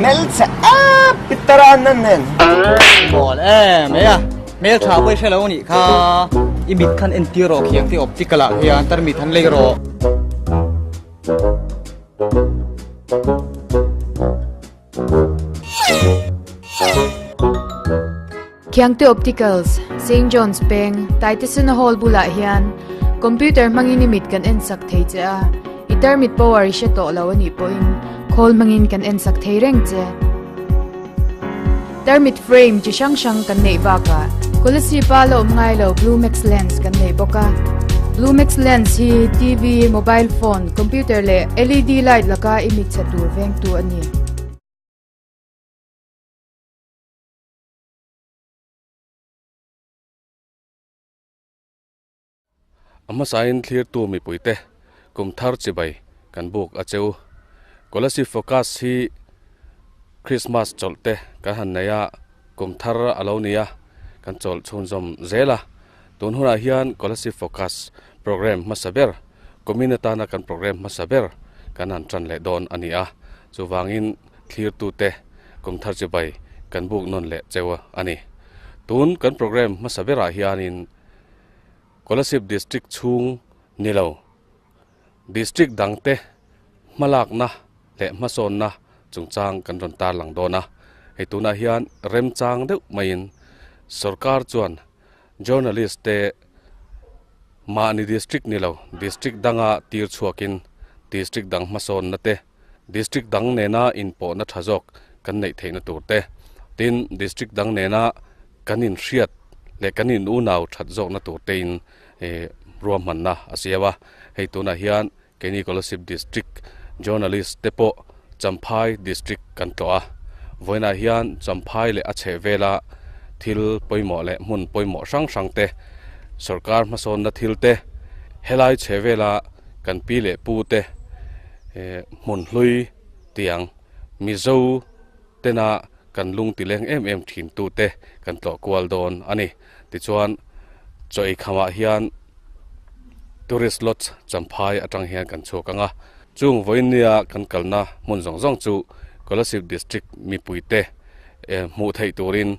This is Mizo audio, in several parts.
Hmelchhe a Pitara nan nen. Mawl em mai a, hmeltha pawh i hre lo anih kha. I mit khan entir rawh khiang te optical ah hian tarmit han lei rawh. Khiangte Opticals, Saint John's peng, Taitesena Hall bulah hian computer hmangin i mit kan ensak thei che a, i tarmit power i hre tawh lo anih pawhin khawl hmangin kan ensak thei reng che. Tarmit frame chi hrang hrang kan neih bakah Kolasib a la awm ngai lo Blue Max Lens kan nei bawk a. Blue Max Lens hi TV, mobile phone, computer leh LED light laka i mit chhe tur vengtu a ni. A hmasain thlirtu mipuite kum thar chibai kan buk a cheu. Kolasib Focus hi Krismas chawlh te kan han nei a, kum thar a lo ni a, kan chawlh chhunzawm zel a. Tun hunah hian Kolasib Focus programme hmasa ber, kumin atana kan programme hmasa ber kan han tan leh dawn a ni a. Chuvangin thlirtute kum thar chibai kan buk nawn leh cheu a ni. Tun kan programme hmasa berah hianin Kolasib District chhung ni lo, District dangte hmalakna leh hmasawnna chungchang kan rawn tarlang dawn a. Hei tunah hian remchang deuh maiin sorkar chuan journalist te mahni district ni lo, district danga tir chhuakin district dang hmasawnna te, district dang nena inpawhna tha zawk kan neih theihna tur te, tin district dang nena kan inhriat leh kan in unau that zawkna tur te in ruahmanna a siam a. Hei tunah hian keini Kolasib District Journalist te pawh Champhai District kan tlawh a. Vawiinah hian Champhai leh a chhehvela thil pawimawh leh hmun pawimawh hrang hrang te, sorkar hmasawnna thil te, helai chhehvela kan pi leh pu te hmun hlui tiang Mizo tena kan lung ti leng em em thin tu te kan tlawh kual dawn a ni. Tichuan chaw ei khamah hian tourist lodge Champhai atang hian kan chhuak ang a, chung vawinia kan kalna hmun zawng zawng chu Kolasib District mipuite hmuh theih turin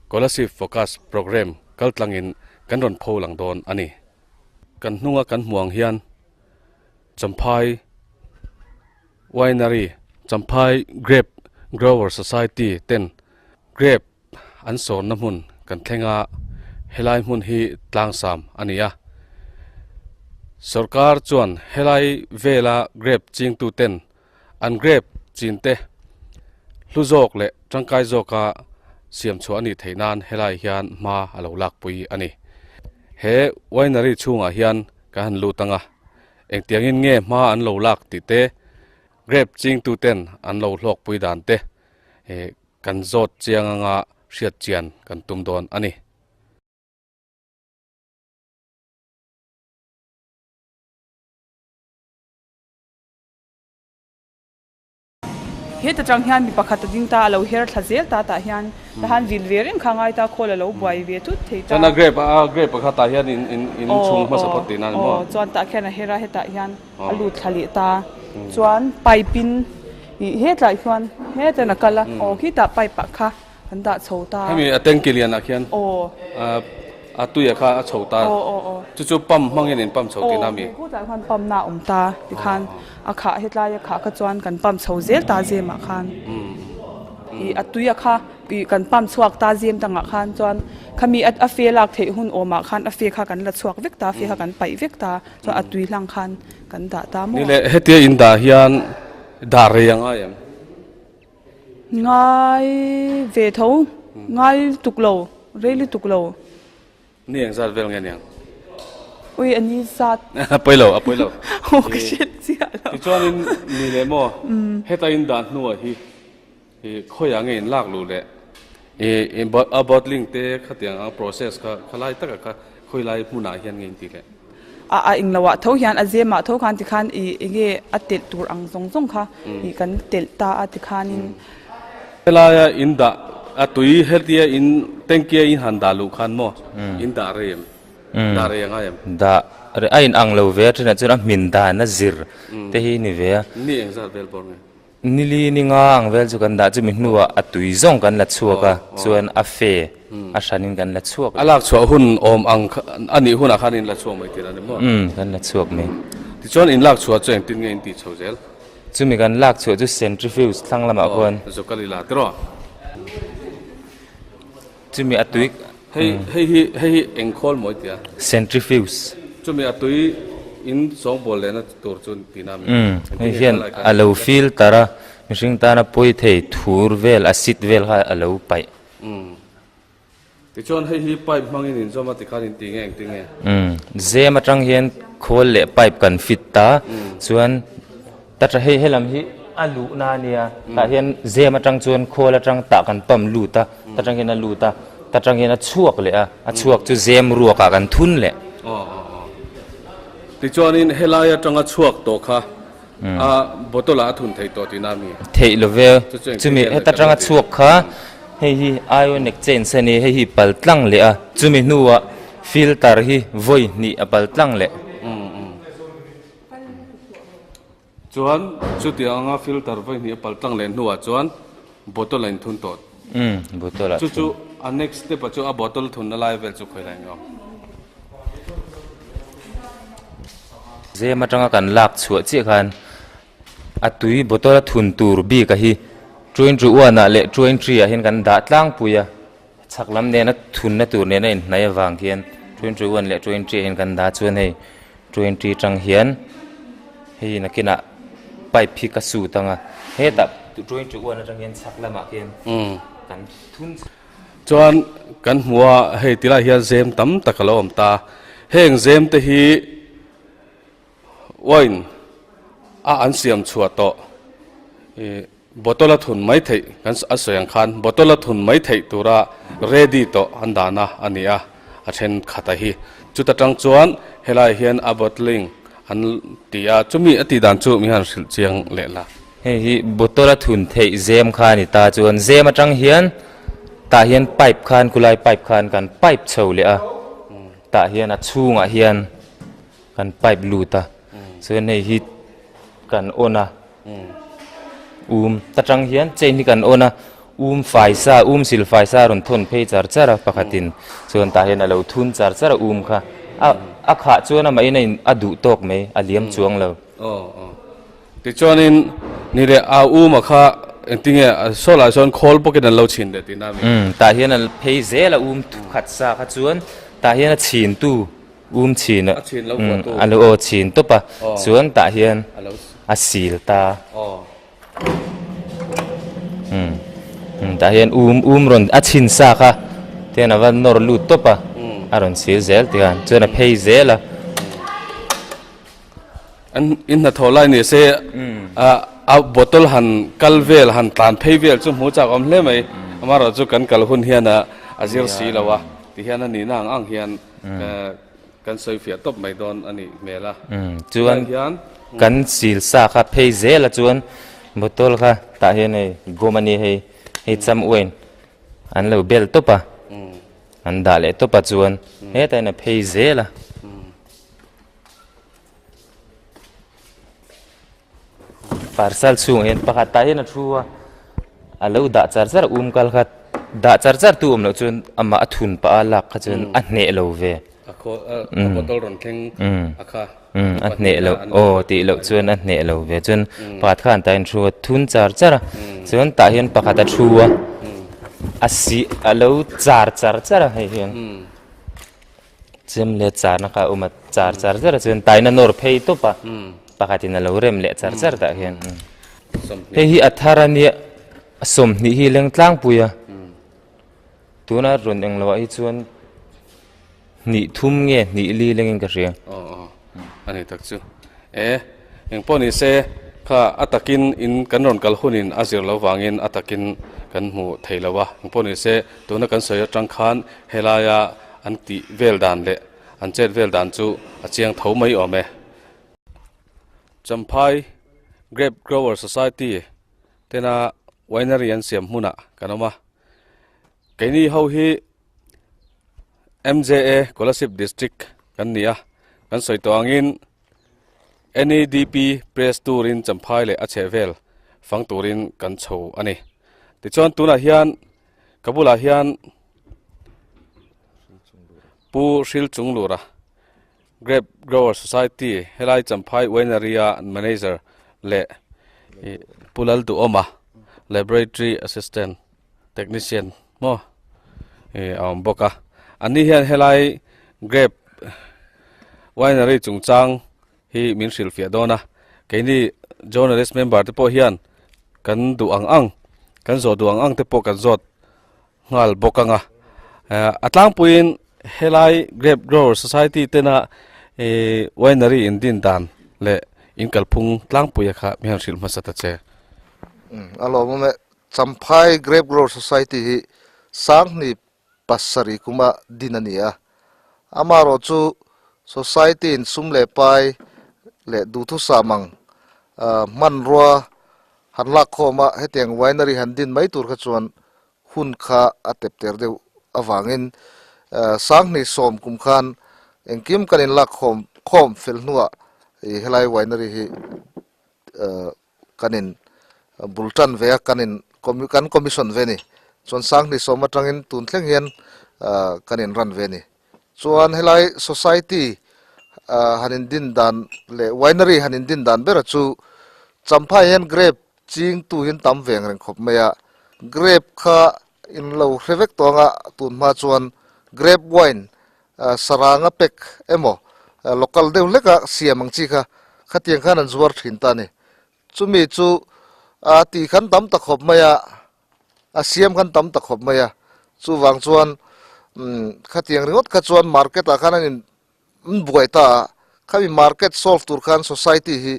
Kolasib Focus Programme kaltlangin kan rawn pho lang dawn a ni. Kan hnunga kan hmuh ang hian Champhai Winery, Champhai Grape Grower Society ten grape an sawnna hmun kan thleng a, helai hmun hi tlangsam a ni a. Sorkar chuan helai vela grape chingtu ten an grape chin te hlu zawk leh tangkai zawka siam chhuah a nih theih nan helai hian hma a lo lakpui a ni. He winery chhungah hian kan han lut ang a. Engtiangin nge hma an lo lak tih te, grape chingtu ten an lo hlawkpui dan te kan zawt chiang anga hriat chian kan tum dawn a ni. Heta tang hian mi pakhat a ding ta, a lo her thla zel ta tah hian tah hian vil ve reng kha ngai ta, khawl a lo buai ve thut thei ta. Chuan a grape a grape kha tah hian in in in chhung hmasa phawt tihna a ni maw? Aw chuan tah khian a her a, hetah hian a lut thla leh ta. Chuan pipe in ih hetlai hian hetan a kal a, aw khitah pipe ah kha An dah chho ta. Hemi a tanki lian ah khian a tui ah kha a chho ta. Chu chu pump hmangin in pump chho tihna a mi? Aw, khutah khan pump na a awm ta tikhan a khah hetlai a khah kha chuan kan pump chho zel ta zem ah khan. Ih a tui ah kha ih kan pump chhuak ta zem dangah khan chuan khami a fe lak theih hun awm ah khan a fe kha kan la chhuak vek ta, a fe kha kan paih vek ta chuan a tui hlang khan kan dah ta maw. Ni leh hetia in dah hian dah rei a ngai em? Ngai ve tho, ngai lutuk lo, rei lutuk lo. Ni eng zat vel nge niang? Ui a ni zat. A pawi lo, a pawi lo. Aw ka hriat chiah lo. Tichuanin ni leh maw, heta in dah hnuah hi khawiah nge in lak luh leh a bottling te khatiang ang process kha khalai taka kha khawilai hmunah hian nge in ti leh? A a eng lo ah tho hian a zem ah tho khan tikhan ih enge a telh tur ang zawng zawng kha ih kan telh ta a tikhanin. Helaia in dah a tui hetia in tanky a in han dah luh khan maw in dah rei em? Dah rei a ngai em? Dah rei a in ang lo ve a thenah chuan a hmin dan a zir te hi ni ve a. Ni engzat vel bawr nge? Nili ni nga ang vel chu kan dah chumi hnuah a tui zawng kan la chhuak a, chuan a fe a hranin kan la chhuak A lak chhuah hun awm ang a nih hunah khan in la chhuak mai tir a ni maw? Umm, kan la chhuak mai. Tichuan in lak chhuah chu engtin nge in tih chho zel? Chumi kan lak chhuah chu centrifuge thlang lamah khuan. Aw, Zukali la tiraw? Chumi a tui. Hei hei hi hei hi eng khawl mawi tia? Centrifuge. Chumi a tui in sawngbawl lehna tur chu tina mi? Umm, hei hian a lo filter a, mihring tana pawi thei thur vel acid vel kha a lo paih. Umm. Tichuan hei hi pipe hmangin in zawm a tikhan in ti nge engti nge? Umm, zem atang hian khawl leh pipe kan fit ta, chuan Ta tha hei helam hi a luhna a nia, tah hian zem atang chuan khawl atang tah kan pump lut a, ta tang hian a lut a, ta tang hian a chhuak leh a, a chhuak chu zem ruakah kan thun leh. Aw aw aw. Tichuanin helai atanga chhuak tawh kha a bottle ah a thun theih tawh tihna a mi? Theih lo ve, chumi heta tanga chhuak kha hei hi ion exchange a ni, hei hi pal tlang leh a, chumi hnuah filter hi vawi hnih a pal tlang leh. Chuan chutiang anga filter vawi hnih a pal tlang leh hnuah chuan bottle a inthun tawh. Umm, bottle a thun. Chu chu a next step ah chu a bottle thunna lai vel chu khawi lai nge awm? Zem atanga kan lak chhuah chiah khan a tui bottle a thun tur bik a hi 21 ah leh 23 ah hian kan dah tlangpui a. Chhak lam nena thunna tur nena inhnai avang hian 21 leh 20 ah hian kan dah chuan hei 20 tang hian hei nakinah pipe hi ka sut ang a hetah 21 atang hian chhak lamah khian kan thun Chuan kan hmu a hei tilai hian zem tam tak a lo awm ta heng zem te hi wine a an siam chhuah tawh ih Bottle a thun mai theih kan a sawi ang khan bottle a thun mai theih tura ready tawh an dahna a ni a, a thenkhat a hi. Chuta tang chuan helai hian a bottling an ti a, chumi a tih dan chu mi han hrilh chiang leh la. Hei hi bottle a thun theih zem kha a ni ta chuan zem atang hian tah hian pipe khan khulai pipe khan kan pipe chho leh a, tah hian a chhungah hian kan pipe lut a, chuan hei hi kan on a. Um ta tang hian chain hi kan on a um fai sa um sil fai sa a rawn thawn phei char char a pakhatin chuan tah hian a lo thun char char a um kha a a khah chuan amah in a in a duh tawk mai a liam chuang lo. Aw aw tichuanin ni leh a um a kha engtinge saw lah sawn khawl bawkin an lo chhin leh tihna a mi? Um tah hian a phei zel a um khat sa kha chuan tah hian a chhin tu Um chhin a a lo aw chhin tawp a chuan tah hian a sil ta um tah hian um um rawn a chhin sa kha tihian a va nawr lut tawp a a rawn sil zel tihian chuan a phei zel a. An in hnathawh lai ni se a bottle han kal vel han tlan phei vel chu hmu chak awm hle mai amaherawhchu chu kan kal hun hian a zir si lo a tihian a nihna ang ang hian Kan sawi fiah tawp mai dawn a nih hmel a. Chuan kan sil sa kha phei zel a chuan bottle kha tah hian hei gum a ni hei hei cham uain an lo bel tawp a an dah leh tawp a chuan hetah hian a phei zel a. Parcel chhungah hian pakhat tah hian a thu a a lo dah char char a um kal kha dah char char tu awm loh chuan amah a thun pah a lak kha chuan a hneh lo ve a hneh loh aw tih loh chuan a hneh lo ve chuan pakhat khan tah hian a thu a thun char char a chuan tah hian pakhat a thu a a sih a lo char char char a hei hian. Chem leh charna kha a awm a, char char zet a chuan taina nawr phei tawp a, pakhatin a lo rem leh char char tah hian. Hei hi a thar a nia, 20 hi leng tlangpui a, tuna rawn eng loah hi chuan hnih thum nge hnih li lengin ka hria. Aw aw a ni tak chu. E eng pawh ni se kha a takin in kan rawn kal hunin a zir lo vangin a takin kan hmu thei lo a, eng pawh ni se tuna kan sawi atang khan helaia An tih vel dan leh an chet vel dan chu a chiang tho mai awm e. Champhai Grape Grower Society tena winery an siam hmunah kan awm a. Keini ho hi MJA Kolasib District kan ni a, kan sawi tawh angin NEDP Press turin Champhai leh a chhehvel. fang turin kan chho a ni. Tichuan tunah hian ka bulah hian Pu Hrilchunglura Grape Grower Society helai Champhai Winery a manager leh Pu Lalduhawma Laboratory Assistant Technician maw ih a awm bawk a. Anni hian helai Grape Winery chungchang hi min hrilhfiah dawn a, keini journalist member te pawh hian kan duh ang ang, kan zawh duh ang ang te pawh kan zawt nghal bawk ang a. A tlangpuiin helai Grape Grower Society tena ih winery in din dan leh in kalphung tlangpuia kha mi han hrilh hmasa ta che. A lawmawm e, Champhai Grape Grower Society hi Sanghni pasarih kuma din a ni a. Amaherawh chu Society-in sum leh pai leh duhthusam ang hmanrua han lakkhawm a, hetiang winery han din mai tur kha chuan hun kha a tep ter deuh avangin Sanghnih sawm kum khan engkim kan inlakkhawm khawm fel hnuah helai winery hi kan in bul tan ve a kan in kan commission ve a ni chuan Sanghnih sawm atangin tun thleng hian kan in run ve a ni chuan helai society han in din dan leh winery han in din dan ber chu Champhai hian grape ching tu hian tam veng reng khawp mai a grape kha in lo hre vek tawh anga tun hma chuan grape wine saranga pek emaw local deuh hleka siam ang chi kha khatiang khan an zuar thin ta a ni. Chumi chu a tih khan tam ta khawp mai a, a siam khan tam ta khawp mai a, chuvang chuan khatiang ringawt kha chuan market ah khan an in an buai ta a, khami market solve tur khan society hi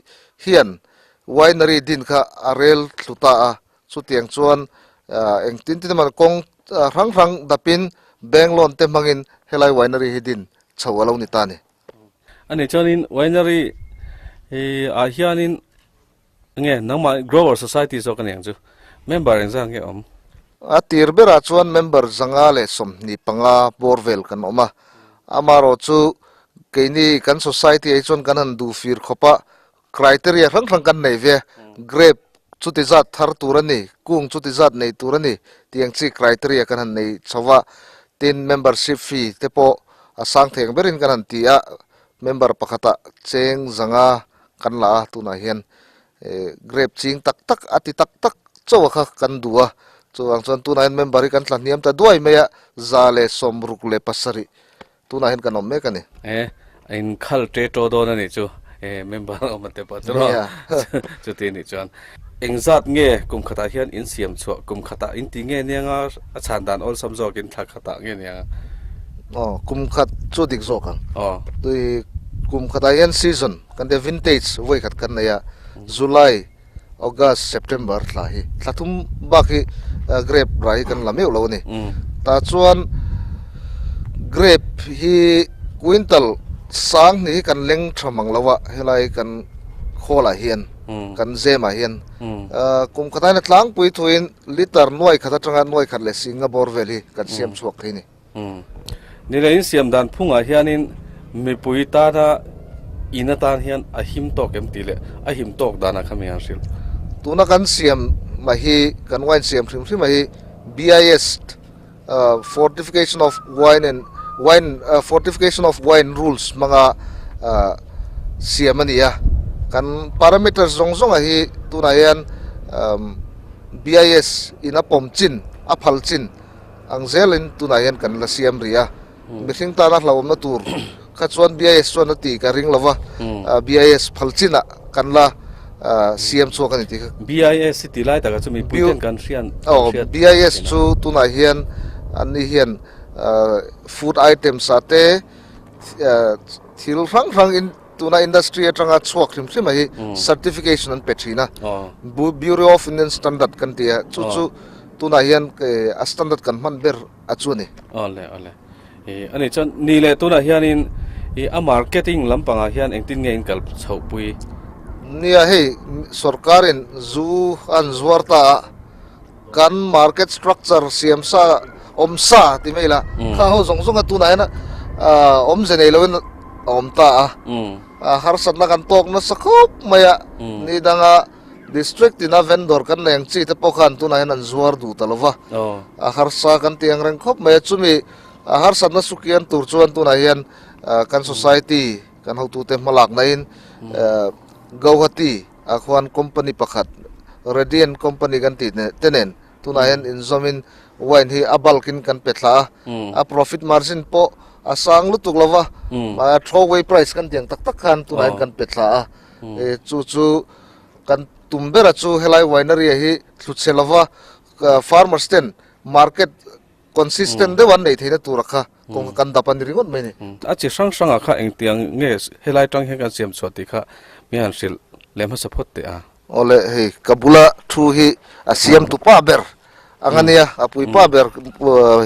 hian winery din kha a rel thlu ta a, chutiang chuan engtin tin emaw kawng hrang hrang dapin bank loan te hmangin helai winery hi din chho a lo ni ta a ni. Ani chuanin winery hi ah hianin Nge nangmah Grower Society zawk a ni ang chu. Member engzah nge awm? A tir berah chuan member 125 bawr vel kan awm a. Amaherawh chu keini kan society ah hi chuan kan han duh fir khawp a, criteria hrang hrang kan nei ve. Grape chuti zat thar tur a ni, kung chuti zat nei tur a ni tih ang chi criteria kan han nei chho va. Tin, membership fee te pawh a sang thei ang berin kan han ti a, member pakhatah cheng 500 kan la a tunah hian grape ching tak tak a ti tak tak chauh a kha kan duh a chuvang chuan tunah hian member hi kan tla hniam ta duai mai a 167 tunah hian kan awm mek a ni. E a in khal te to dawn a nih chu e member awm te pawh chu rawh chuti nih chuan engzat nge kum khatah hian in siam chhuah kum khatah in ti nge nia nga a chhan dan awlsam zawkin thla khatah nge nia nga. Aw kum khat chu dik zawk ang. Aw. Tui kum khatah hian season kan tia vintage vawi khat kan nei a July, August, September thla hi thla thum bak hi grape rai hi kan la meuh lo a ni. Tah chuan grape hi quintal sang hnih hi kan leng tha mang lo a helai kan khawlah hian kan zemah hian kum khatah hian a tlangpui thuin liter nuai khat atanga nuai khat leh singa bawr vel hi kan siam chhuak thei a ni. Ni leh in siam dan phungah hianin mipui tana in atan hian a him tawk em tih leh a him tawk danah kha mi han hrilh. Tuna kan siam mah hi kan wine siam hrim hrim ah hi BIS Fortification of Wine and Wine Fortification of Wine Rules hmanga siam a ni a. Kan parameters zawng zawng ah hi tunah hian BIS in a pawm chin a phal chin Ang zelin tunah hian kan la siam rih a, mihring tana hlauhawmna tur kha chuan BIS chuan a tih ka ring lo va, BIS phal chinah kan la siam chhuak a ni tih kha. BIS hi ti lai takah chu mipui ten kan hriat. Aw, BIS chu tunah hian anni hian food items ah te thil hrang hrang in tuna industry atanga chhuak hrim hrim a hi certification an pe thin a, Bureau of Indian Standard kan ti a, chu chu tunah hian a standard kan hman ber a chu a ni. Awle awle i ani chuan ni leh tunah hianin i a marketing lampangah hian engtin nge in kal chhoh pui? Nia hei sorkarin zu an zuar ta a, kan market structure siam sa awm sa ti mai la kha ho zawng zawng a tunah hian awmze nei loin a awm ta a, harsatna kan tawk nasa khawp mai a, ni danga. District ina vendor kan nei ang chi te pawh khan tunah hian an zuar duh ta lo va, a harsa kan ti ang reng khawp mai a, chumi a harsatna sukian tur chuan tunah hian kan society kan hotute hmalak naiin Gauhati ah khuan company pakhat Radiant company kan tih te nen tunah hian inzawmin wine hi a bulk in kan pe thla a, a profit margin pawh a sang lutuk lo va, throwaway price kan tih ang tak tak khan tunah hian kan pe thla a, chu chu kan tum bera chu helai winery ah hi thluchhe lova farmers ten market consistent deuh an neih theihna tura kha kawng kan dap a ni ringawt mai a ni. A chi hrang hrangah kha engtiang nge helai tang hian kan siam chhuah tih kha mi han hrilh leh hmasa phawt teh a. Awle hei ka bula thu hi a siam tu pa ber ang a nia, a pui pa ber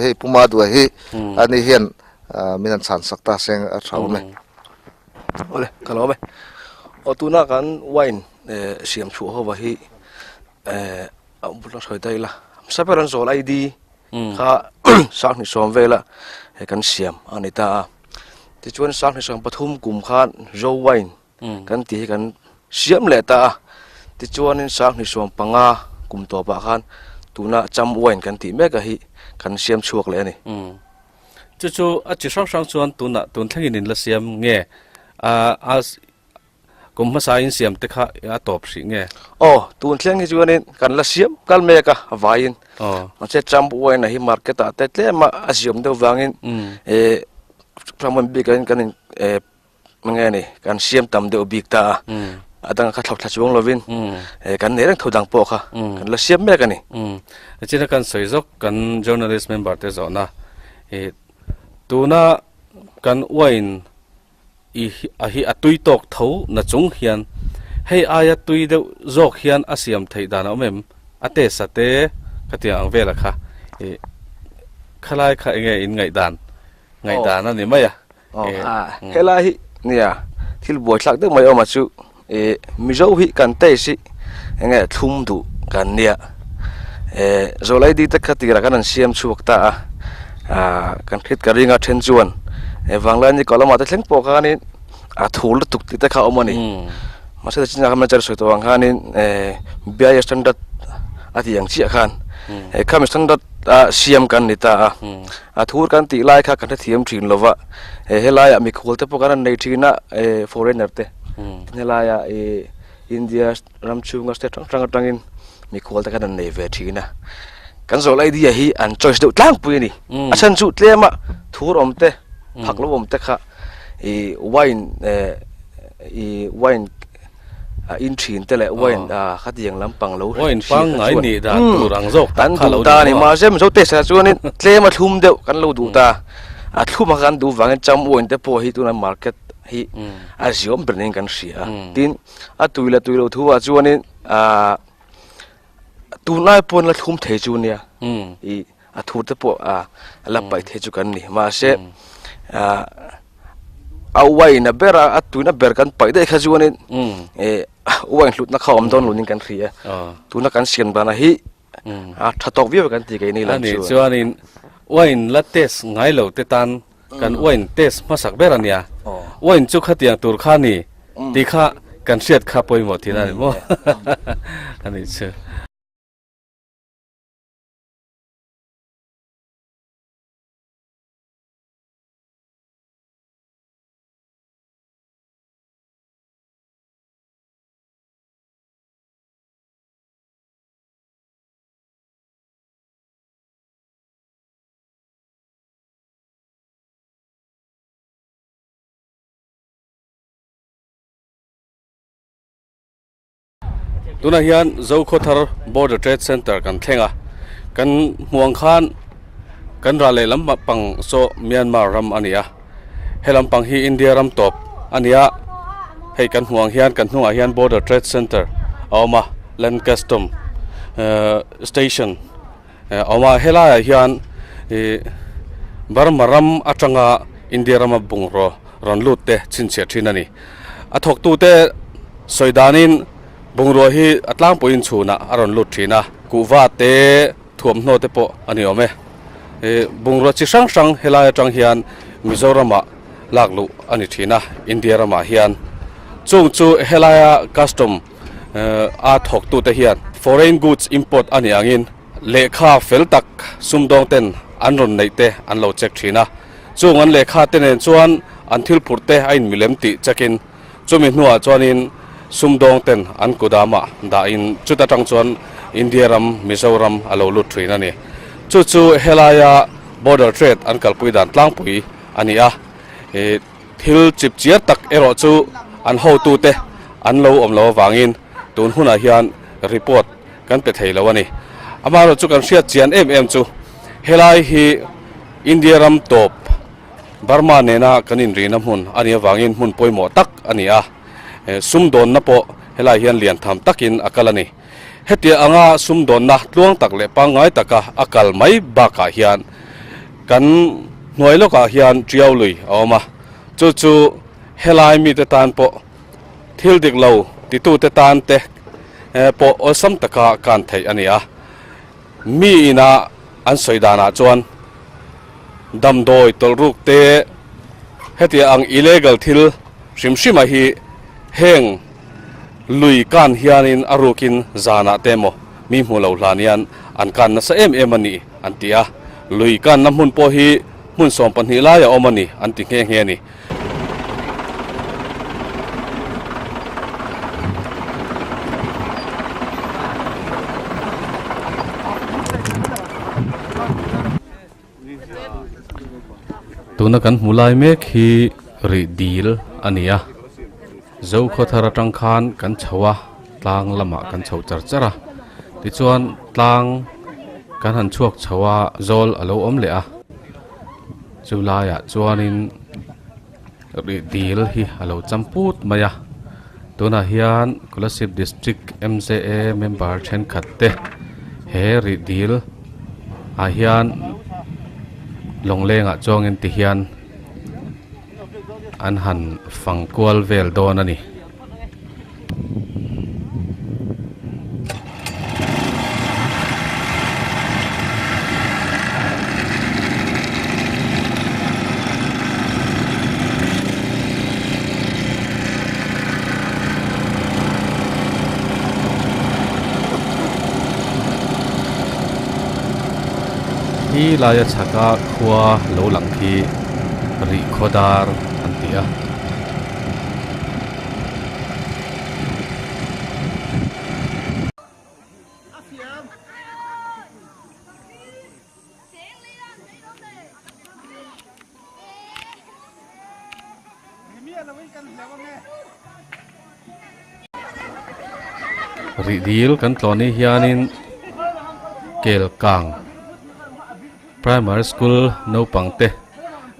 hei Pu Madua hi ani hian min han chhan sak ta seng a tha awm e. Awle ka lawm e. Aw tuna kan wine siam chhuah ho hi a awm bula sawi daih ila saper an zawl ID kha sanghnih sawm vela he kan siam a ni ta a tichuan sanghnih 13 kum khan zo wine kan tih hi kan siam leh ta a tichuanin sanghnih 15 kum tawpah khan tuna cham wine kan tih mek a hi kan siam chhuak leh a ni. Chu chu a chi hrang hrang chuan tunah tun thlengin in la siam nge a Kum hmasa in siam te kha a tawp hrih nge? Aw, tun thleng hi chuanin kan la siam kal mek a, a vaiin. Mahse Trump wine-a hi market ah te tlem a a ziawm deuh vangin eh Trump wine bikah hian kan in eh enge ni kan siam tam deuh bik ta a, a dang kha thlauh thla chuang lovin eh kan nei reng tho dang pawh kha kan la siam mek a ni. China kan sawi zawk kan journalist member te zawhna eh tuna kan wine I a hi a tui tawk tho na chung hian hei aia tui deuh zawk hian a siam theih dan a awm em? A test a te ka ti ang vel a kha i khalai kha enge in ngaihdan ngaihdan a ni mai a. Aw helai hi nia thil buaithlak deuh mai awm a chu i Mizo hi kan taste hi enge thlum duh kan nia eh zawlai di te kha tirah khan an siam chhuak ta a ah kan hriat ka ring a then chuan eh vanglai ni kalama te thleng pawh khanin a thur lutuk tih te kha a awm a ni mahse chinah khan manager sawi tawh ang khanin eh B_I_S standard a tih ang chiah khan eh khami standard a siam kan ni ta a a thur kan tih lai kha kan hrethiam thin lo va eh helaiah mikhual te pawh kan rawn nei thin a eh foreigner te helaiah ih India ram chhunga state hrang hrang atangin mikhual te khan an nei ve thin a kan zawh idea hi an choice deuh tlangpui a ni a chhan chu tlema thur awm te phak lo awm te kha ih wine eh ih wine a in thin te leh wine ah khatiang lampang lo wine pangngai nih dan tur ang zawk tak kha lo ni mahse mizo taste ah chuanin tlema thlum deuh kan lo duh ta a thlum a kan duh vangin cham wine te pawh hi tuna market hi a ziawm ber niin kan hria a tin a tui la tui loh thu ah chuanin ahh tunlai pawn la thlum thei chu nia ih a thur te pawh ah la paih thei chu kan ni mahse ah a wine a ber a a tuina ber kan paih daih kha chuanin ih wine hlutna kha a awm dawn lo niin kan hria tuna kan siam dan hi a tha tawk viau kan ti keini lam chu. Ani chuanin wine la test ngai lo te tan kan wine test hmasak ber a nia. Wine chu khatiang tur kha ni tih kha kan hriat kha pawimawh thin a ni maw? Ani chu. Tunah hian Zokhawthar Border Trade Centre kan thleng a, kan hmuh ang khan kan ral leh lam pang saw Myanmar ram a ni a, he lampang hi India ram tawp a ni a, hei kan hmuh ang hian kan hnungah hian Border Trade Centre a awm a, Land Custom Station a awm a, helaiah hian ih Burma ram atanga India rama bungraw rawn lut te chhinchhiah thin a ni. A thawktute sawi danin bungrua hi a tlangpuiin chhunah a rawn lut thin a, kuhva te thuamhnaw te pawh a ni awm e. Ih bungrua chi hrang hrang helai atang hian Mizoramah lak luh a ni thin a, India ramah hian. Chung chu helaia custom. a thawktute hian foreign goods import a nih angin lehkha fel tak sumdawng ten an rawn neih te an lo check thin a. Chung an lehkha te nen chuan an thil phurh te a inmilem tih check in chumi hnuah chuanin sumdawng ten an kudamah dahin chuta tang chuan India ram Mizoram a lo lut thin a ni. Chu chu helaia border trade an kalpui dan tlangpui a ni a. Thil chip chiar tak erawh chu an hotute an lo awm lo avangin tun hunah hian report kan pe thei lo a ni. Amaherawh chu kan hriat chian em em chu helai hi India ram tawp Burma nena kan inrihna hmun a nih avangin hmun pawimawh tak a ni a, sumdawnna pawh helai hian lian tham takin a kal a ni. Hetia anga sumdawnna tluang tak leh pangngai taka a kal mai bakah hian kan hnuai lawkah hian Tiau lui a awm a, chu chu helai mite tan pawh thil dik lo titute tan te pawh awlsam taka kan theih a ni a. Mi ina an sawi danah chuan damdawi tawlhruk te hetia ang illegal thil hrim hrima hi heng lui kan hianin a rukin zanah te emaw mi hmu lo hlan hian an kan nasa em em a ni an ti a, lui kanna hmun pawh hi hmun 12 lai a awm a ni an ti nghe nghe a ni. Tuna kan hmu lai mek hi rih dil a ni a, Zokhawthar atang khan kan chho a, tlang lamah kan chho char char a, tichuan tlang kan han chhuak chho a, zawl a lo awm leh a. Chu laiah chuanin rih dil hi a lo cham put mai a, tunah hian Kolasib District M_J_A member thenkhat te he rih dil ah hian lawnglengah chuangin ti hian an han fang kual vel dawn a ni. Hi laia chhaka khua lo lang khi Rihkhawdar an ti a. Rih dil kan tlawh ni hianin Kelkang Primary School naupang te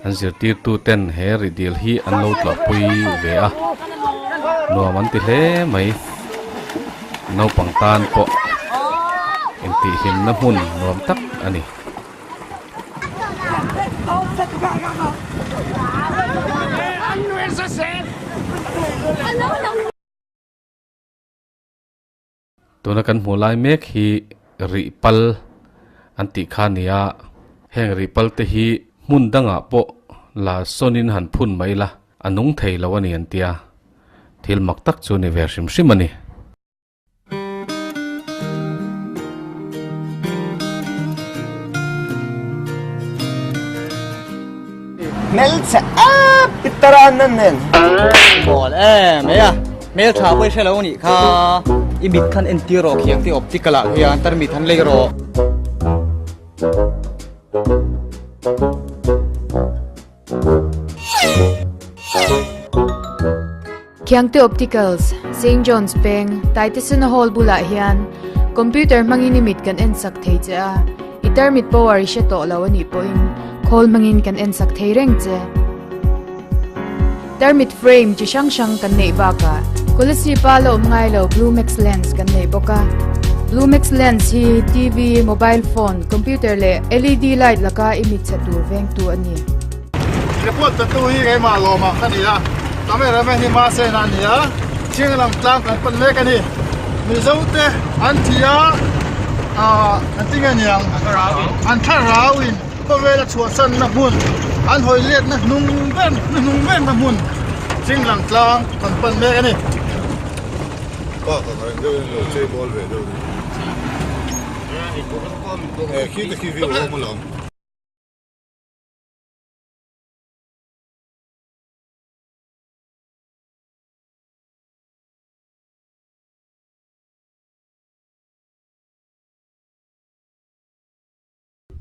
an zirtirtu ten he rih dil hi an lo tlawhpui ve a, nuam an ti hle mai. Naupang tan pawh intihhlimna hmun nuam tak a ni. Tuna kan hmuh lai mek hi rih pal an tih kha a ni a, heng rih pal te hi hmun dangah pawh la sawnin han phun mai la, a nung thei lo a ni an tia, thil mak tak chu ni ve hrim hrim a ni. Hmelchhe ap pitara nan nen. Mawl em mai a, hmel tha pawh i hre lo a nih kha. I mit khan entir rawh khiang te optical ah hian tarmit han lei rawh. Khiangte Opticals, St. John's Peng, Taitesena Hall bulah hian computer hmangin i mit kan en sak thei che a, i tarmit power i hre tawh lo a nih pawhin khawl hmangin kan en sak thei reng che. Tarmit frame chi hrang hrang kan neih bakah Kolasib a la awm ngai lo Bluemax lens kan nei bawk a. Bluemax lens hi TV, mobile phone, computer leh LED light laka i mit chhe tur vengtu a ni. Report petu hi keimah lawmah ka ni a, cameraman hi Mahsena a ni a, Chinglam tlang kan pan mek a ni. Mizo te an thi a, aah an ti nge niang? An thlarau in khawvel a chhuahsanna hmun, an hawi letna hnung ber hnuhnung berna hmun Chinglam tlang kan pan mek a ni. Park ang reng deuhin lo chei bawl ve deuh a ni. Eh khi te khi view a awm alawm.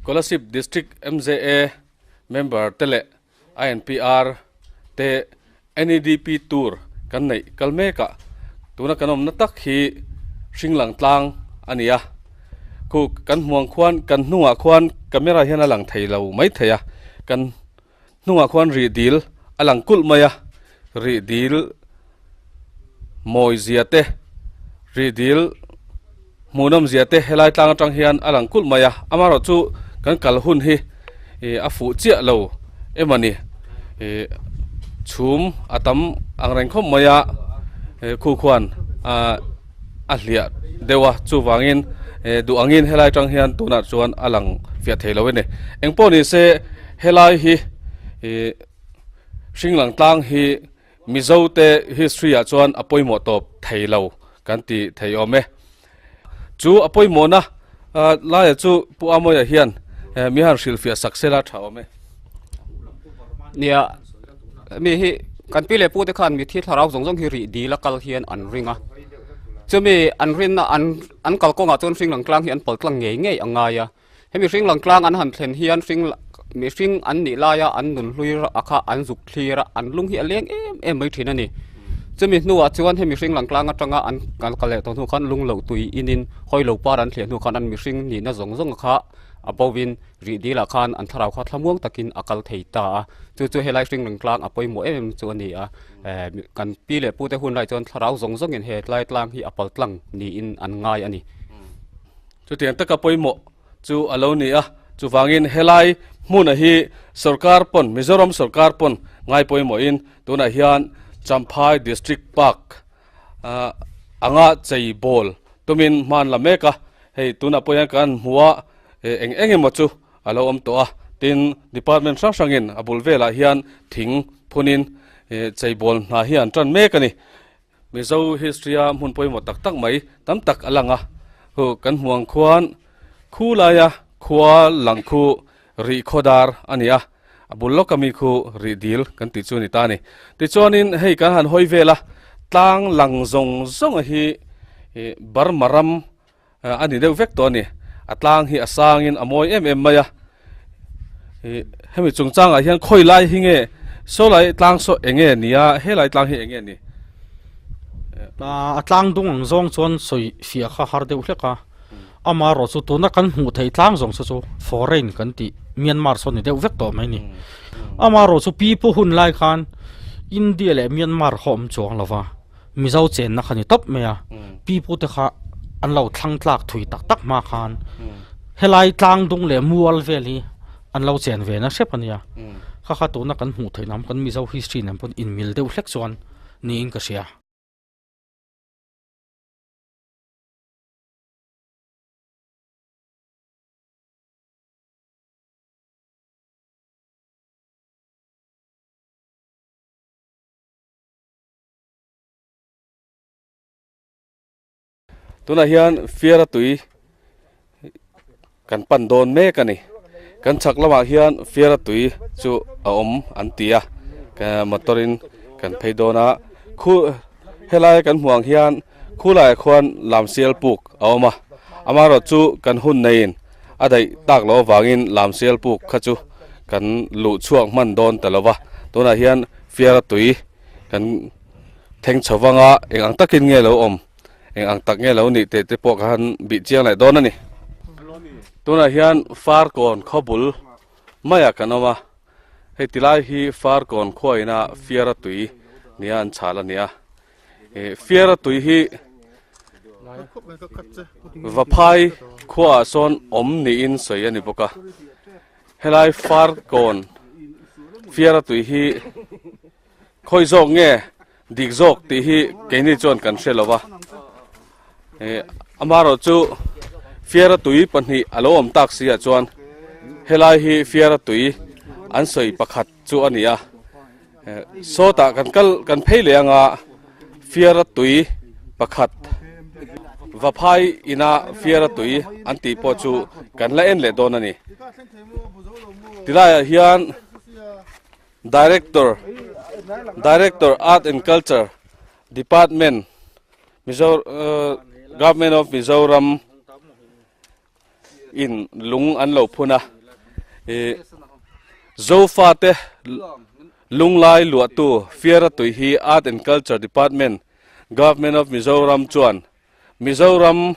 Kolasib District MJA member te leh INPR te NEDP tour kan neih kal mek a, tuna kan awmna tak hi Hringlang tlang a ni a, khu kan hmuang khuan kan hnungah khuan camera hian a lang thei lo mai thei a, kan hnungah khuan rih dil a lang kulh mai a, rih dil mawi zia te rih dil hmuhnawm zia te helai tlang atang hian a lang kulh mai a, amaherawh chu kan kal hun hi ih a fuh chiah lo em a ni ih chhum a tam ang reng khawp mai a ih khu khuan ah a hliah deuh a chuvangin eh duh angin helai atang hian tunah chuan a lang fiah thei lo a ni engpawh ni se helai hi ih hringlang tlang hi Mizo te history ah chuan a pawimawh tawp thei lo kan ti thei awm e chu a pawimawhna laia chu Pu Amoia hian mi han hrilhfiah sak sela tha awm e. Nia mi hi kan pi leh pu te khan mithi thlarau zawng zawng hi rih dil a kal hian an ring a chumi an rinna an an kalkawngah chuan hringlang tlang hi an pal tlang ngei ngei a ngai a hemi hringlang tlang an han thlen hian hring mihring an nih laia an nun hlui a kha an zuk thlir a an lung hi a leng em em mai thin a ni chumi hnuah chuan hemi hringlang tlang atanga an kal kal leh tawh hnu khan lung loh tui inin hawi lo par an thliah hnu khan an mihring nihna zawng zawng kha a bo in Rih dilah khan an thlarau kha thlamuang takin a kal thei ta a, chu chu helai hringlang tlang a pawimawh em em chu a ni a, eh kan pi leh pute hun lai chuan thlarau zawng zawngin he tlai tlang hi a pal tlang niin an ngai a ni. Chutiang taka pawimawh chu a lo ni a, chuvangin helai hmuna hi sorkar pawn, Mizoram sorkar pawn ngai pawimawhin tunah hian Champhai District Park anga chei bawl tumin hman la mek a, hei tunah pawh hian kan hmu a, eng eng emaw chu a lo awm tawh a, tin department hrang hrangin a bul velah hian thing phunin cheibawl hna hi an tan mek a ni. Mizo history a hmun pawimawh tak tak mai tam tak a lang a, hu kan hmu ang khuan khu laia khua lang khu rih khawdar a ni a, a bul lawk ami khu rih dil kan tih chu a ni ta a ni. Tichuanin hei kan han hawi vel a, tlang lang zawng zawng a hi Burma ram A ni deuh vek tawh a ni. A tlang hi a sangin a mawi em em mai a. Ih hemi chungchangah hian khawi lai hi nge saw lai tlang saw eng nge ni a helai tlang hi eng nge ni? A tlang dung ang zawng chuan sawi fiah kha har deuh hlek a. Amaherawh chu tuna kan hmuh theih tlang zawng saw chu foreign kan tih Myanmar saw ni deuh vek tawh mai a ni. Amaherawh chu pi pu hun lai khan India leh Myanmar kha awm chuang lo va. Mizo chenna kha ni tawp mai a, pi pu te kha an lo thlang tlak thui tak tak hma khan helai tlang dung leh mual vel hi an lo chen ve na hrep a nia, kha kha tuna kan hmuh theih lam kan Mizo history nen pawh inmil deuh hlek chuan niin ka hria. Tunah hian fiara tui kan pan dawn mek a ni. Kan chhak lamah hian fiara tui chu a awm an ti a, motor in kan phei dawn a, khu helai kan hmuh ang hian khulaiah khuan lamsial puk a awm a, amaherawh chu kan hun neiin a daih tak loh avangin lamsial puk kha chu kan luh chhuak hman dawn ta lo va, tunah hian fiara tui kan thleng chho vang a, eng ang takin nge lo awm, eng ang tak nge lo nih teh te pawh ka han bih chiang leh dawn a ni. Tunah hian Farkawn khaw bul maiah kan awm a, hei tilai hi Farkawn khua ina fiara tui nia an chhal a ni a, ih fiara tui hi Vaphai khuaah sawn awm niin sawi a ni bawk a, helai Farkawn fiara tui hi Khawi zawk nge dik zawk tih hi keini chuan kan hre lo va, ih amaherawh chu fiara tui pahnih a lo awm tak si ah chuan helai hi fiara tui an sawi pakhat chu a ni a, sawtah kan kal kan phei leh anga fiara tui. Pakhat Vaphai ina fiara tui an tih pawh chu kan la en leh dawn a ni. Tilaiah hian Director, Director Art and Culture Department, Mizo Government of Mizoram in lung an lo phun a, ih Zofate lunglai luahtu Fiara tui hi Art and Culture Department, Government of Mizoram chuan Mizoram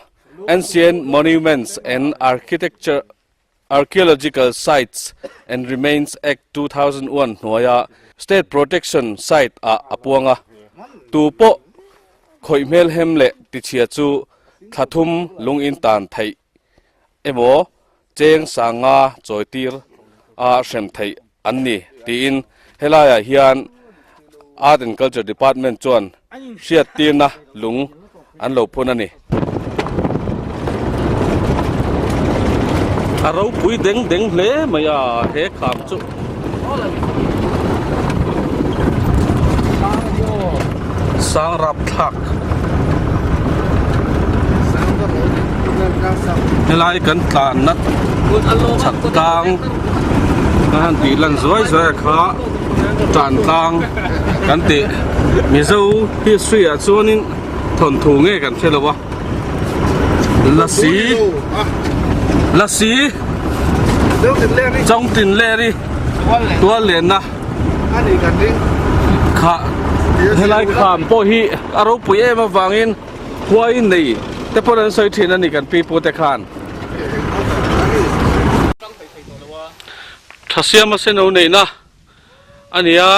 Ancient Monuments and Architecture Archaeological Sites and Remains Act 2001 hnuaia State Protection Site ah a puang a, tu pawh khawih hmelhem leh tichhia chu thla thum lung in tan theih emaw cheng sanga chawitir a hrem theih an ni tiin helaiah hian Art and Culture Department chuan hriattirna lung an lo phun a ni. A ropui deng deng hle mai a he kham chu. Sang rap thlak. Helai kan tlanna chhak tlang kan han tih lan zuai zuai a kha tan tlang kan tih Mizo history ah chuanin thawnthu nge kan hre lo a lasi lasi chawngtin leri tual lenna kha helai kham pawh hi a ropui em avangin huai nei te pawh an sawi thin a ni kan pi pu te khan. Thasiama seno neihna a ni a.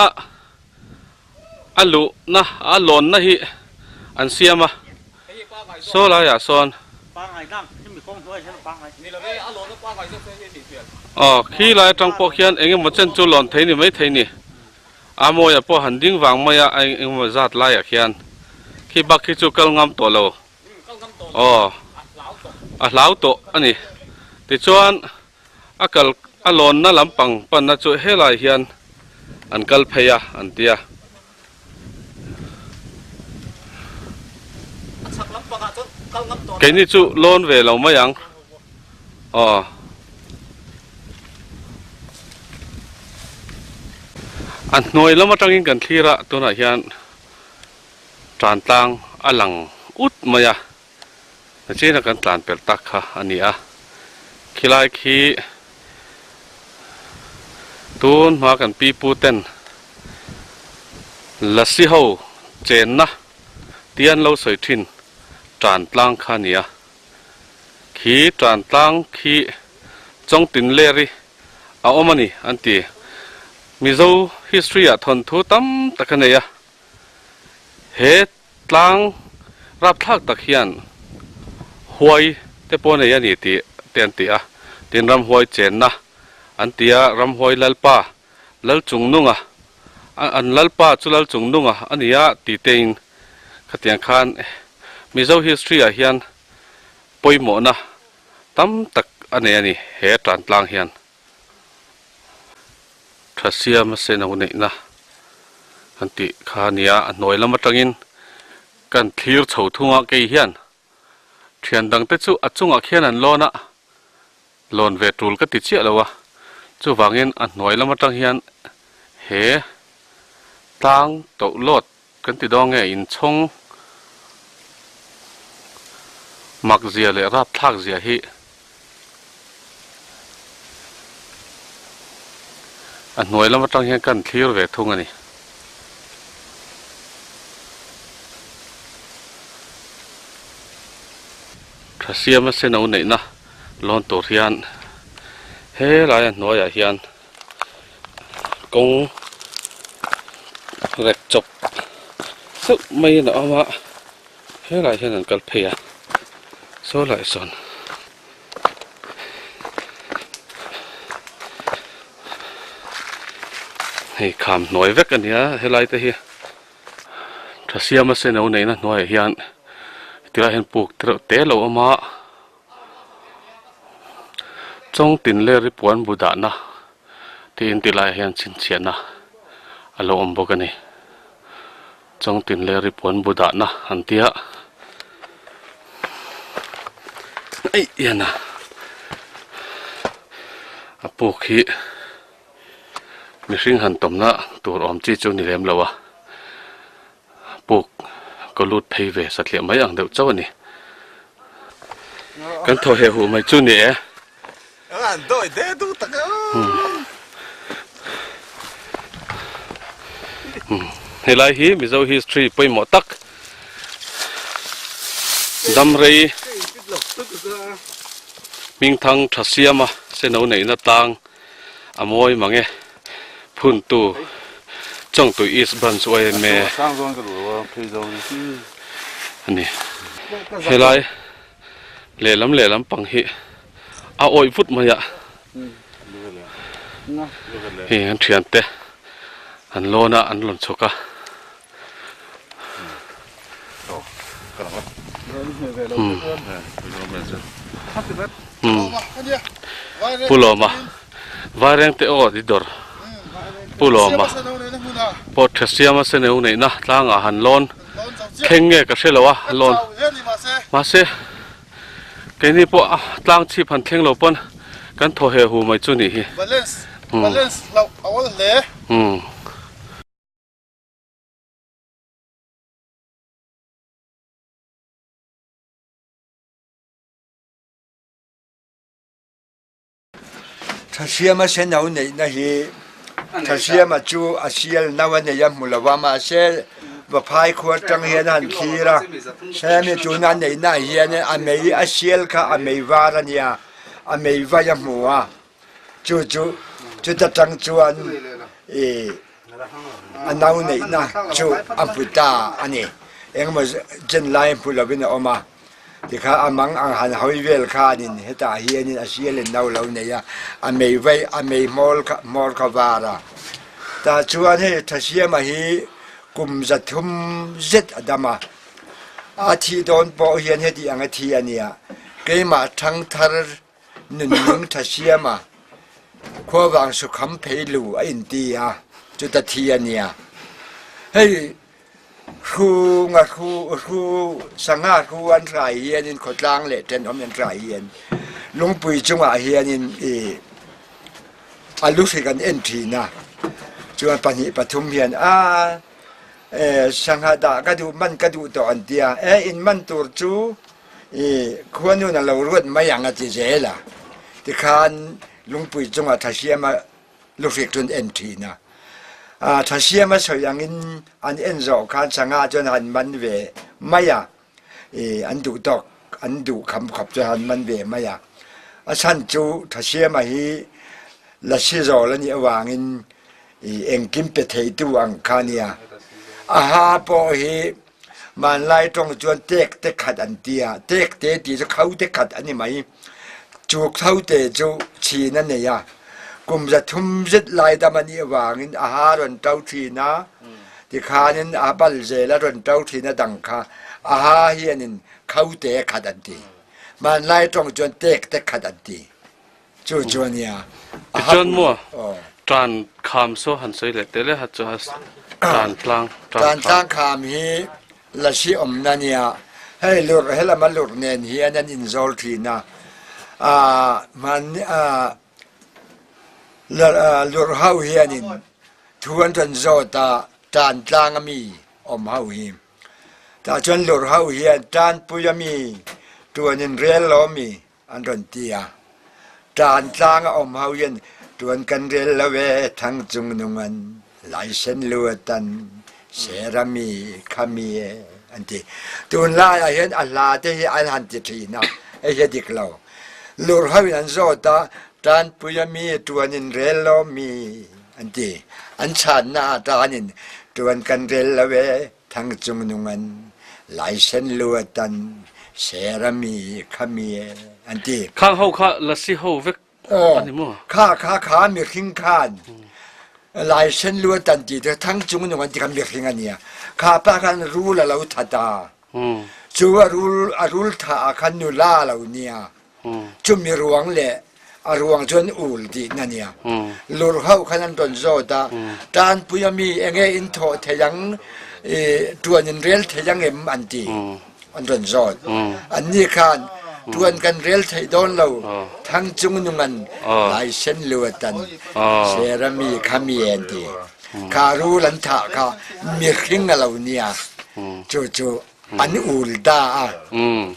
A luhna a lawnna hi an siam a, saw laiah sawn aw khi lai atang pawh khian eng emaw chen chu lawn thei ni mai thei ni, a mawia pawh han ding vang mai a eng emaw zat laiah khian khi bak khi chu kal ngam tawh lo aw a hlau tawh a ni tichuan. A kal a lawnna lampang panna chu helai hian an kal phei a an ti a. Keini chu lawn ve lo mai ang aw. A hnuai lam atangin kan thlir a tunah hian tan tlang a lang ut mai a. Nachina kan tlan pelh tak kha a ni a, khilai khi tun hma kan pi pu ten lasi ho chenna tih an lo sawi thin tan tlang kha a ni a, khi tan tlang khi Chawngtin leri a awm a ni an ti. Mizo history ah thawnthu tam tak a nei a, he Tlang rapthlak tak hian huai te pawh nei a ni tih te an ti a, tin ramhuai chenna an ti a, ramhuai lalpa Lalchungnunga an lalpa chu Lalchungnunga a ni a tih tein khatiang khan Mizo history ah hian pawimawhna tam tak a nei a ni he tan tlang hian. Tha siam a sen ho neihna kan tih kha a ni a, a hnuai lam atangin kan thlir chho thung a kei hian thian dang te chu a chungah khian an lawn a, lawn ve tul ka ti chiah lo a, chuvangin a hnuai lam atang hian he tlang toh lawt kan ti dawn nge inchhawng mak zia leh rapthlak zia hi a hnuai lam atang hian kan thlir ve thung a ni. Tha siama seno neihna lawn tur hian helai a hnuaiah hian kawng rek chawp deuh maiin a awm a helaiah hian an kal phei a saw laiah sawn hei kham hnuai vek a ni a helai te hi tha siama seno neihna hnuaiah hian tilaiah hian puk te reuh te a lo awm a. Chawngtin leh ripuan bu dahna tiin ti laiah hian chhinchhiahna a lo awm bawk a ni. Chawngtin leh ripuan bu dahna an tia. Eih hian a a puk hi mihring han tawmna tur awm chi chu ni lem lo a puk kaw lut phei ve satliah mai ang deuh chauh a ni. Kan thaw heh huh mai chu ni e. Helai hi Mizo history pawimawh tak Damrei hmingthang tha siama seno neihna tlang a mawi mang e. Phuntu Chawngtui East Branch yma a ni. Helai lehlam lehlam pang hi a awih vut mai a hei an thiante an lawn a an rawn chhuk a Pu Lawma Vairengte aw ti dawr Pu Lawma pawh tha siama seneu neihna tlangah han lawn thleng nge ka hre lo a lawn mahse keini pawh a tlang chhip han thleng lo pawn kan thaw heh hu mai chu nih hi umm. Thasiama senau neihna hi Thasiama chu a sial no a nei a hmu lo va mahse Vaphai khua atang hian a han thlir a, hemi tuna neihna ah hian a mei a sial kha a mei var a nia, a mei vai a hmu a, chu chu chuta tang chuan ih a no neihna chu a hmu ta a ni, engemaw chen lai hmu lovin a awm a. Tikha a mang ang han hawi vel khanin hetah hianin a sialin no lo nei a, a mei vai a mei hmawl kha hmawr kha var a. Tah chuan hei Thasiama hi kum 300 zet a dam a, a thih dawn pawh hian heti ang a thi a nia, keimah thangthar nunning Thasiama khuavang sukham phei lu a inti a, chuta thi a nia. Hei Hru nga hru hru sangha hru an hrai hianin khawtlang leh thenawm an hrai hian lungpui chungah hianin ih a lu hrik an en thin a chuan pahnih pathum hian a eh sangha dah ka duh man ka duh tawh an tia e in man tur chu ih khuanun a lo ruat mai ang a ti zel a tikhan lungpui chungah thasiama Luhrik chu an en thin a. Thasiam a sawi angin an en zawh khan sangha chuan han man ve mai a, an duh tawk, an duh kham khawp chuan han man ve mai a. A chhan chu Thasiama hi lasi zawl a nih avangin engkim pe theitu ang kha a nia. A ha pawh hi hmanlai tawng chuan tek te khat an ti a, tek te tih chu kho te khat a ni mai. Cu thote cu chin a nei a, kum 300 zet lai dam a nih avangin a ha rawn ṭo ṭhin a, tikhan in a bal zel a rawn ṭo ṭhin a dang kha a ha hian in khote khat an ti. Hmanlai ṭong cun tek te khat an ti. Cu cu a nia. Tichuan maw ṭan kham saw han sawi leh te le ha chu ṭan tlang ṭan tlang kham hi Lasi awmna nia hei lurh helam a lurh nen hian an inzawl thin a, hman lurh ho hianin thu an rawn zawt a, tan tlang a mi awm ho hi. Tah chuan lurh ho hian tanpui a mi tuanin rel lo a mi an rawn ti a. Tan tlang a awm ho hian tuan kan rel lo e, thang cung nung an laisen lu atan serami khami e an ti. Tunlai ah hian a hla te hi an han ti thin a, hei hi a dik lo. Lur ho in an zawt a, tanpui a mi tuan in rel lo mi an ti. An channa ah tan in tuan kan rel lo e, Thang cung nung an laisen lu atan serami khami an ti. Khang ho kha lasi ho vek ani maw? Kha kha kha mihring khan laisen lu atan ti te thang cung nung an ti kha mihring ania. Kha pa khan rul a lo thata. Cu a rul a rul tha ah khan nula lo nia. Cumi ruang le a ruang cu an ul dih na nia. Lur ho khan an ron zawt a, tanpui a mi enge in thawh thei ang, i tuan in rel thei ang em an ti. An ron zawt. An ni khan Tuan kan rel thei dawn lo. Thang cung nungan lai sen luatan serami khami an ti. Kha rul an thah kha mihring a lo nia. Cu cu an ul da a.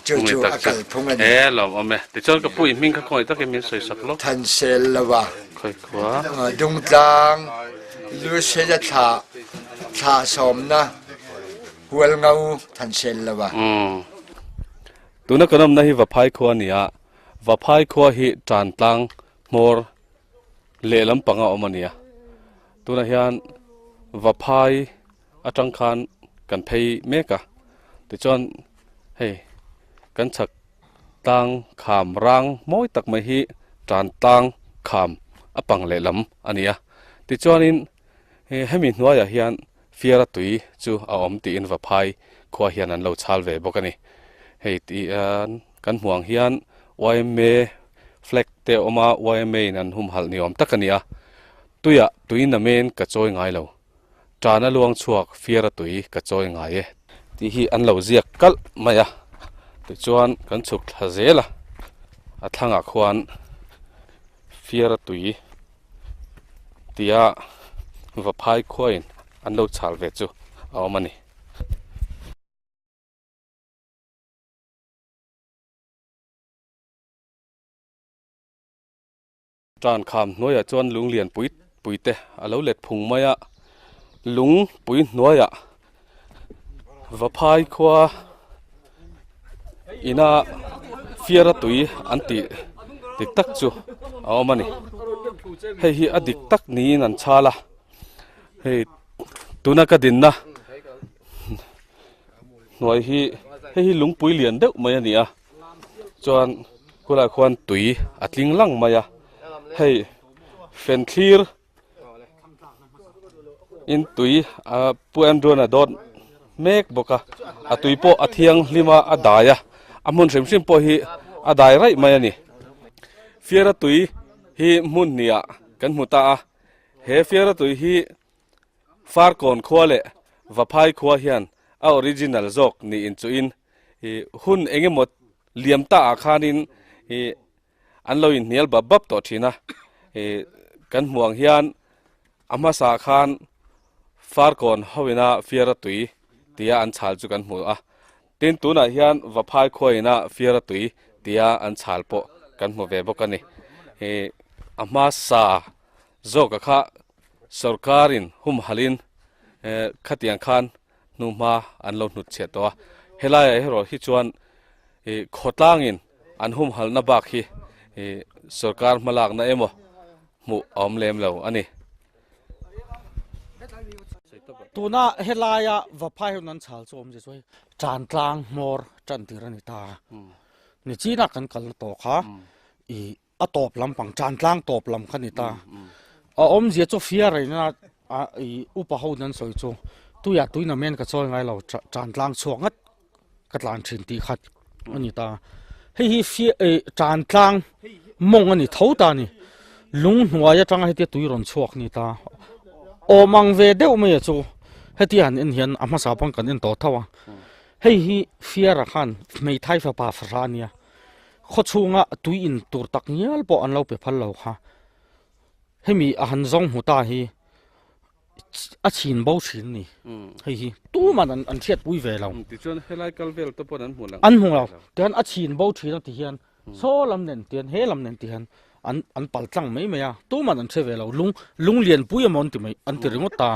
Cu cu a kal phung ani. E lawm awm e. Tichuan ka pu i hming kha khawngaih takin min sawi sak lo. Than sel lova. Khoi khua. Dungtlang Lusei a thla thla sawmna Hualngo Than sel lova. Tuna kan awmna hi Vaphai khua a ni a, Vaphai khua hi Tantlang hmawr lehlam panga awm a ni a. Tunah hian Vaphai atang khan kan phei mek a, tichuan hei kan chhak tlang kham rang mawi tak mai hi Tantlang kham a pang lehlam a ni a. Tichuanin hemi hnuaiah hian Fiara tui chu a awm tiin Vaphai khua hian an lo chhal ve bawk a ni. Hei tihian kan hmuh ang hian yma flag te a awm a, yma in an humhalh ni awm tak a ni a. Tuiah tui namen ka chawi ngai lo, tana luang chhuak Fiara tui ka chawi ngai e tih hi an lo ziak kalh mai a. Tichuan kan chhuk thla zel a, a thlangah khuan Fiara tui tia Vaphai khuain an lo chhal ve chu a awm a ni. Tan kham hnuaiah chuan lung lian pui pui te a lo let phung mai a, lung pui hnuaiah Vaphai khua ina fiara tui an tih dik tak chu a awm a ni hei hi a dik tak niin an chhal a hei tuna ka dinna hnuai hi hei hi lungpui lian deuh mai a ni a chuan khulaiah khuan tui a tling lang mai a hei fen thlir. In tui a pu Andrew a dawt mek bawk a a tui pawh a thianghlim a a dai a a hmun hrim hrim pawh hi a dai raih mai a ni fiara tui hi hmun hnih ah kan hmu ta a he fiara tui hi Farkawn khua leh Vaphai khua hian a original zawk niin chuhin ih hun eng emaw liam ta ah khanin ih An lo inhnial bap bap tawh thin a, ih kan hmuh ang hian a hmasa khan Farkawn hoina Fiara tui tia an chhal chu kan hmu a, tin tunah hian Vaphai khuaina Fiara tui tia an chhal pawh kan hmu ve bawk a ni. Ih a hmasa zawka kha sorkarin humhalhin khatiang khan hnuhma an lo hnut chhiah tawh a, helaiah erawh hi chuan ih khawtlangin an humhalhna bak hi ih sorkar hmalakna emaw hmuh a awm lem lo a ni. Tuna helaia Vaphai hun an chhal chu awmzia chu hei Tantlang hmawr tan tir a ni ta a, nichina kan kalna tawh kha ih a tawp lampang Tantlang tawp lam kha ni ta. A awmzia chu fiar in a ih upa ho in an sawi chu tuiah tui namen ka chawi ngai lo Tantlang chhuak ngat ka tlan thin tih khat a ni ta. Hei hi fiah ih Tantlang mawng a ni tho ta a ni. Lung hnuai atanga hetia tui rawn chhuak a ni ta. Awm ang ve deuh mai a chu hetia han en hian a hmasa pawn kan en tawh tho a. Hei hi fiara khan hmeithai fapa fahra a nia. Khaw chhunga tui in tur tak ngial pawh an lo pe phal lo kha. Hemi a han zawng hmu ta hi a chhin bo thin a ni. Hei hi tuman an an hriatpui ve lo. Tichuan helai kal vel te pawh an hmu lo. An hmu lo. Tichuan a chhin bo thin a ti hian saw lam nen tian he lam nen ti hian an an pal tlang mai mai a. Tuman an hre ve lo. Lung lung lianpui emaw an ti mai an ti ringawt ta.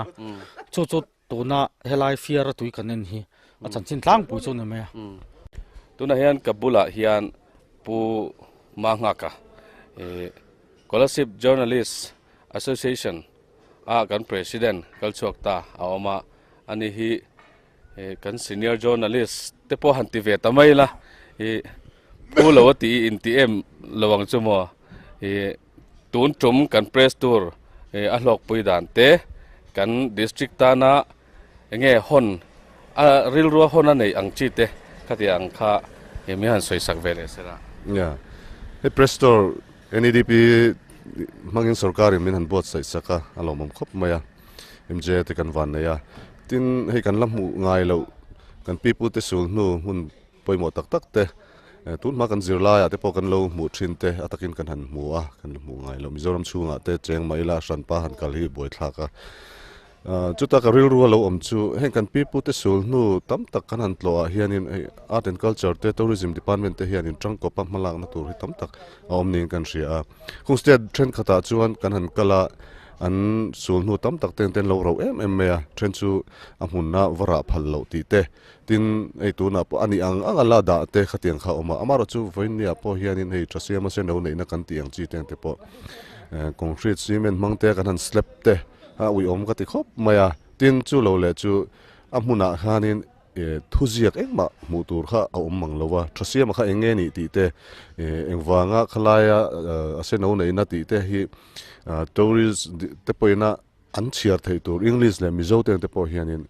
Chu chu Tuna helai fiara tui kan en hi a chanchin tlangpui chu a ni mai a. Tunah hian ka bulah hian Pu Manghaka Kolasib Journalist Association a kan President kal chhuak ta a awm a, ani hi kan senior journalist te pawh han ti ve ta mai la, phu lo a tih i inti em lo ang chu maw. Tun tum kan press tur a hlawkpui dan te, kan district tana enge hawn a rilrua hawn a neih ang chi te khatiang ang kha mi han sawi sak ve leh se la. Yeah. Hei press tour NEDP hmangin sorkarin min han buatsaih sak a, a lawmawm khawp mai a, MJ te kan van nei a. Tin, hei kan la hmuh ngai loh kan pipute sul hnu hmun pawimawh tak tak te. Tun hma kan zirlaiah te pawh kan lo hmuh thin te a takin kan han hmu a, kan la hmuh ngai lo. Mizoram chhungah te cheng mah ila hranpa han kal hi buaithlak a. Chuta ka rilru a lo awm chu heng kan pipu te sul hnu tam tak kan han tlawh ah hianin hei Art and Culture te Tourism Department te hianin tangkawpa hmalakna tur hi tam tak a awm niin kan hria a. Kung state thenkhatah chuan kan han kal a, an sul hnu tam tak ten ten lo rauh em em mai a, then chu a hmunna va rah phal loh tih te, tin hei tunah pawh a nih ang ang a la dah te khatiang kha a awm a, amaherawhchu vawiinniah pawh hianin hei Thasiama senro neihna kan tih ang chi te ang te pawh concrete cement hmang te kan han slab te a uiawm ka ti khawp mai a, tin chu lo leh chu a hmunah khanin Thuziak engmah hmuh tur kha a awm mang lo a, Thasiama kha eng nge nih tih te, engvanga khalaia a seno neihna tih te hi tourist te pawhina an chhiar theih tur English leh Mizo te ang te pawh hianin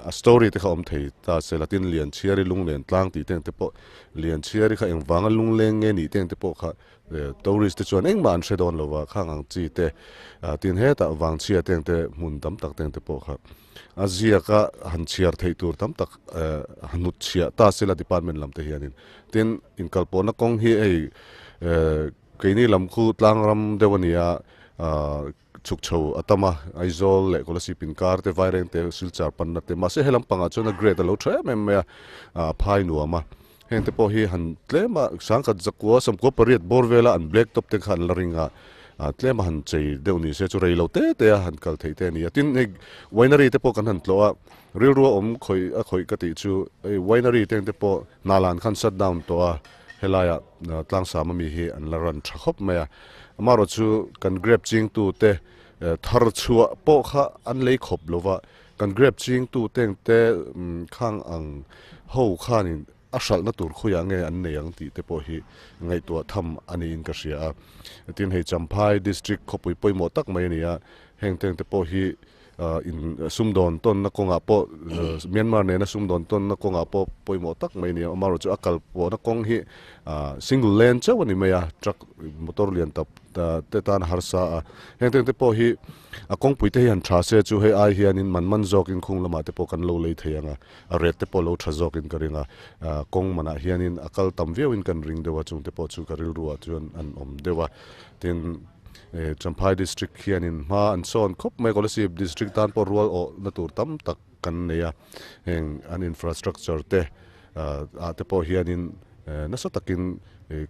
a story te kha awm thei ta se, Latin Lianchhiari lungleng tlang tih te ang te pawh Lianchhiari kha engvanga lungleng nge nih te ang te pawh kha Tourist te chuan engmah an hre dawn lo va, khang ang chi te tin hetah Vangchhia te ang te hmun tam tak te ang te pawh kha. A ziaka han chhiar theih tur tam tak hnut chhiah ta sela department lam te hianin. Tin, inkalpawhna kawng hi hei keini lam khu tlangram deuh a ni a, chhuk chho a tam a, Aizawl leh Kolasib inkar te, Vaireng te, Silchar panna te, mahse he lampangah chuan a grade a lo tha em em mai a, a phai nuam a. Heng te pawh hi han tlem a, sangkhat zakua sawmkua pariat bawr vela an black top te kha an la ring a, tlem a han chei deuh ni se chu rei lo te te a han kal theih te a ni a. Tin, hei winery te pawh kan han tlawh a, rilru a awm khawih a khawih ka tih chu hei winery te ang te pawh hnalan khan shut down tawh a, helaiah tlangsam ami hi an la run tha khawp mai a. Amaherawh chu kan grape chingtu te thar chhuah pawh kha an lei khawp lo va, Kan grape chingtu teng te khang ang ho khanin a hralhna tur khawiah nge an nei ang tih te pawh hi ngaihtuah tham a niin ka hria a. Tin hei Champhai District khawpui pawimawh tak mai a ni a, heng teng te pawh hi in sumdawn tawnna kawngah pawh Myanmar nena sumdawn tawnna kawngah pawh pawimawh tak mai a ni a, amaherawhchu chu a kal pawhna kawng hi single lane chauh a ni mai a, truck motor lian tak te tan a harsa a, heng teng te pawh hi A kawngpui te hi han tha se chu hei ai hianin man man zawkin khung lamah te pawh kan lo lei thei ang a, a ret te pawh lo tha zawkin ka ring a, kawng manah hianin a kal tam viauin kan ring deuh a, chung te pawh chu ka rilruah chuan an awm deuh a. Tin, Champhai District hianin hma an sawn khawp mai, Kolasib District tan pawh rual awhna tur tam tak kan nei a, heng an infrastructure te ah te pawh hianin nasa takin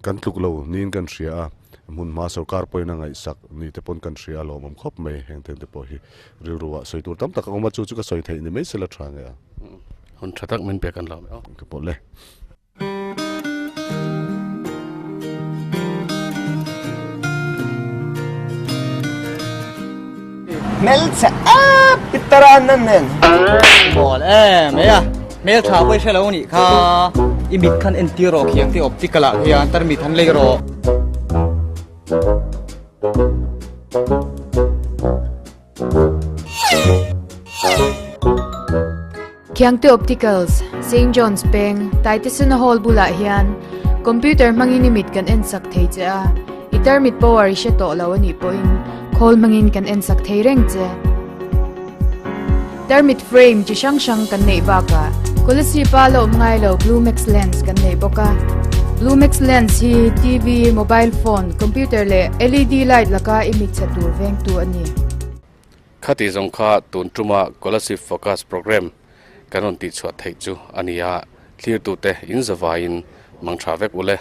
kan tluk lo niin kan hria a, hmun hma sorkar pawhin a ngaihsak ni te pawn kan hria a lawmawm khawp mai, heng te te pawh hi rilru ah sawi tur tam tak a awm a, chu chu ka sawi theih ni mai sela tha nge a. Hun tha tak min pek an lo mai aw. Ka pawh le. Hmelchhe ap pitara nan nen. Mawl em mai a, hmeltha pawh i hre lo anih kha. I mit khan entir rawh khiang te optical ah hian tarmit han lei rawh. Khiangte Opticals, Saint John's Peng, Taitesena Hall bulah hian computer hmangin i mit kan ensak thei che a, i tarmit power i hre tawh lo anih pawhin khawl hmangin kan ensak thei reng che. Tarmit frame chi hrang hrang kan neih bakah Kolasib-a la awm ngai lo Bluemax lens kan nei bawk a. Bluemax lens hi TV, mobile phone, computer leh LED light laka i mit chhe tur vengtu a ni. Khati zawng kha tun tuma Kolasib Focus Programme kan rawn tihchhuah theih chu a ni a, thlirtute in zavaiin mang tha vek u le.